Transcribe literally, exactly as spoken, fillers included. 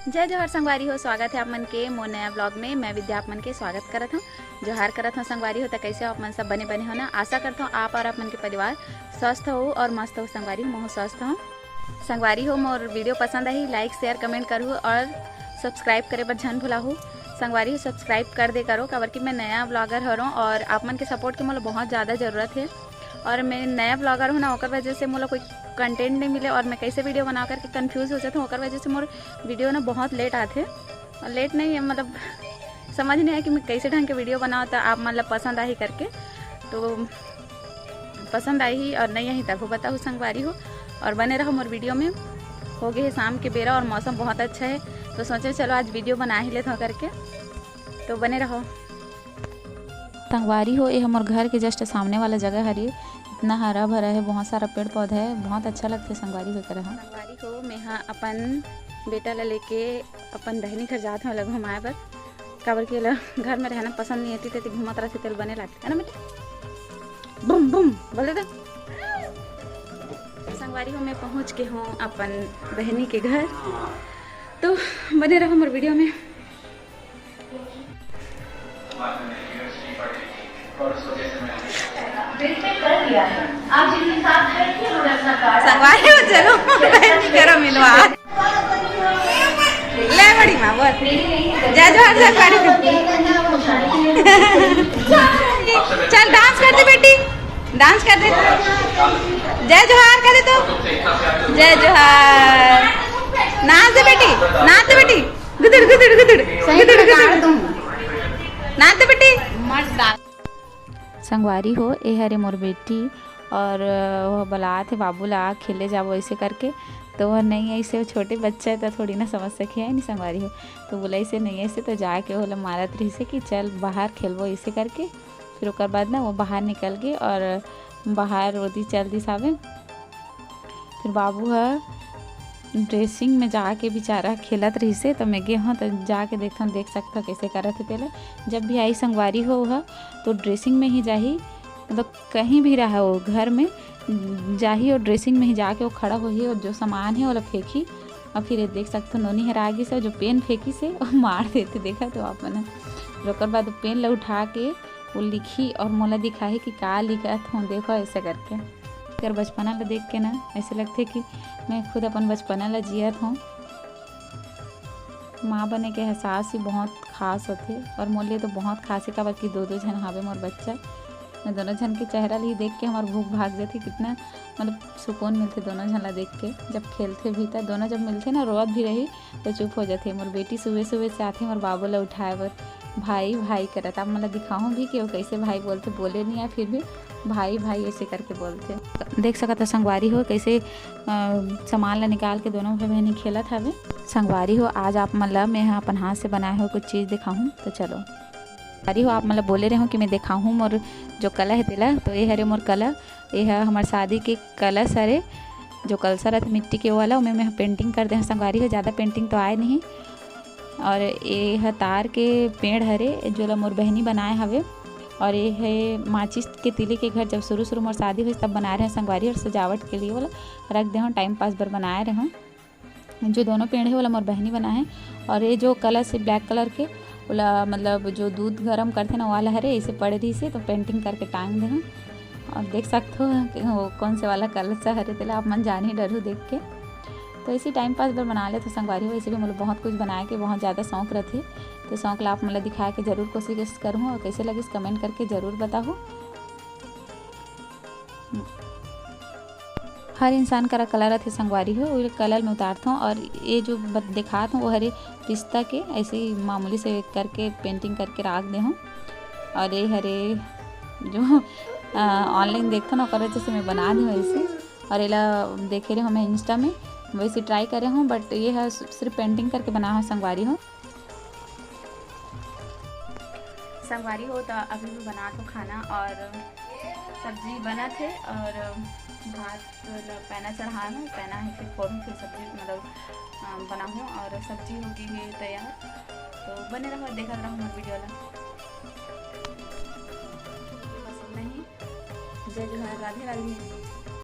जय जोहार संगवारी हो, स्वागत है आप मन के मोर नया vlog में। मैं विद्या आप मन के स्वागत करत हूँ, जोहार करत हूँ संगवारी हो। त कैसे हो आप मन, सब बने बने हो ना? आशा करत हूँ आप और आप मन के परिवार स्वस्थ हो और मस्त हो संगवारी हो। महू स्वस्थ हूँ संगवारी हो। मोर video पसंद आही, like, share, comment करहू और subscribe करे बर झन भुलाहू संगवारी हो। Subscribe कर दे करो, काबर कि मैं नया vlogger हरों और आप मन के support के मोला बहुत ज़्यादा ज़रूरत है। और मैं नया vlogger हूँ ना, ओकर वजह से मोला कोई content नहीं मिले और मैं कैसे video बना करके confuse हो जाता हूँ, ओकर वजह से मोर video ना बहुत late आथे। और late नहीं है, मतलब समझ नहीं आया कि मैं कैसे ढंग के video बनाऊँ तो आप मन ला पसंद आही करके। तो पसंद आही और नहीं आही तभो बताहू संगवारी हो, और बने रहो मोर video में। हो गए है शाम के बेरा और मौसम बहुत अच्छा है, तो सोचे चलो आज video बना ही लेता हूँ करके, तो बने रहो। संगवारी हो, ये हमर घर के just सामने वाला जगह हरे, इतना हरा भरा है, बहुत सारा पेड़ पौधा है, बहुत अच्छा लगथे संगवारी हो करा ह। संगवारी हो, मैं हा अपन बेटा ला लेके अपन बहिनी घर जात हूँ, ओला घुमाए बर, काबर कि ओला घर में रहना पसंद नहीं आती, तेती घूमत रहती, तेल बने लगता है ना बेटी। बूम बूम बोले तो। संगवारी हो, मैं पहुँच के हूँ अपन बहिनी के घर, तो बने रहो मोर video में। संगवारी हो, चलो, बहन जी करा मिलवा। ले बड़ी माँ, बोल। जय जोहार, जय जोहार। चल, dance कर दे बेटी, dance कर दे। जय जोहार कर दे तो। जय जोहार। नाच दे बेटी, नाच दे बेटी। गुदड़, गुदड़, गुदड़। सही गुदड़, में गुदड़। गाड़ दूँ। नाच दे बेटी। मत डाल। संगवारी हो, ए हरे मोर बेटी, और वो बलात हे बाबू ला, "आ, खेले जाबो," ऐसे करके। तो वो नहीं, ऐसे वो छोटे बच्चा है, तो थोड़ी ना समझ सके, है नहीं संगवारी हो। तो बोला, "ऐसे नहीं, ऐसे," तो जाके ओला मारत रहिसे कि, "चल, बाहर खेलबो," ऐसे करके। फिर ओकर बाद ना वो बाहर निकल गे और बाहर ओदी चल दिस हावे। फिर बाबू ह dressing में जाके बेचारा खेलत रहिसे, तो मैं गे हूँ, तो जाके देखथन, देख सकथव कैसे करत हे तेला। जब भी आई संगवारी हो ह, तो dressing में ही जाही, मतलब कहीं भी रहा वो घर में जाही और dressing में ही जाके वो खड़ा होही और जो सामान है ओला फेंकही। और फिर ये देख सकथव, नोनी हर आ गिस हे, जो पेन फेंकिस हे वो मार देथे, देखा तो आप मन। फिर ओकर बाद वो पेन ला उठा के वो लिखही और मोला दिखाही कि का लिखत हूँ, देखो ऐसे करके। एकर बचपना ला देख के ना ऐसे लगथे कि मैं खुद अपन बचपना ला जियत हूँ। माँ बने के एहसास ही बहुत खास होथे और मोर लिए तो बहुत खास हे, काबर कि दो दो झन हावे मोर बच्चा। मैं दोनों झन के चेहरा ला ही देख के हमर भूख भाग जाथे, कितना मतलब सुकून मिलथे दोनों झन ला देख के। जब खेलथे भी त दोनों जब मिलथे ना, रोवत भी रही तो चुप हो जाथे। मोर बेटी सुबह सुबह से आथे मोर बाबू ला उठाए बर, "भाई भाई" करत। आप मन ला दिखाहूँ भी कि वो कैसे भाई बोलथे, बोले नहीं आए फिर भी भाई भाई ऐसे करके बोलथे। देख सकत हो संगवारी हो कैसे, अ, सामान ला निकाल के दोनों भाई बहनी खेलत हवे। संगवारी हो, आज आप मन ला मैं ह अपन हाथ से बनाए हुए कुछ चीज दिखाहूँ, तो चलो। संगवारी हो, आप मन ला बोले रहूँ कि मैं दिखाहूँ मोर जो कला है तेला, तो ये हरे मोर कला। ये ह हमर शादी के कलश हरे, जो कलसा रथे मिट्टी के वाला, ओमे मैं painting कर दे हूँ संगवारी हो। ज़्यादा painting तो आए नहीं। और ये ह तार के पेड़ हरे, जोला मोर बहनी बनाए हवे। और ये है माचिस के तिली के घर, जब शुरू शुरू मोर शादी हुई तब बनाए रहे संगवारी, और सजावट के लिए वाला रख दे हूँ, time pass बर बनाए रहे हूँ। जो दोनों पेड़ है, ओला मोर बहनी बनाए है। और ये जो कलश है black colour के, ओला मतलब जो दूध गरम करथे ना, वाला हरे, ऐसे पड़े रहिसे, तो painting करके टांग दे हूँ। और देख सकते हो कि वो कौन से वाला कलश हरे, तेला आप मन जान ही डरहू देख के। तो ऐसे time pass बर बना लेते संगवारी हो। ऐसे भी मतलब बहुत कुछ बनाए के बहुत ज़्यादा शौक रथे, तो शौक ला आप मन ला दिखाए के जरूर कोशिश करूँ। और कैसे लगिस, comment करके जरूर बताहू। हर इंसान करा कला रथे संगवारी हो, वो कला में उतारथों। और ये जो बत-, दिखात हूँ, वो हरे पिस्ता के, ऐसे ही मामूली से करके painting करके राख दे हूँ। और ये हरे जो, अ, online देखथों ना, ओकर वजह से मैं बना दी हूँ ऐसे। और एला देखे रहे हूँ मैं Insta में, वैसे try करे हूँ, but ये है सि-, सिर्फ painting करके बना हूँ संगवारी हो। संगवारी हो, तो अभी मैं बनात हूँ खाना और सब्जी बनत हे और भात ल पैना चढ़ाए हूँ, पैना है फिर फोड़ूँ, फिर सब्जी मतलब, अ, बनाहूँ और सब्जी हो गई है तैयार। तो बने रहो, देखत रहो मोर video ला। बस इतना ही। जय जोहार, राधे राधे।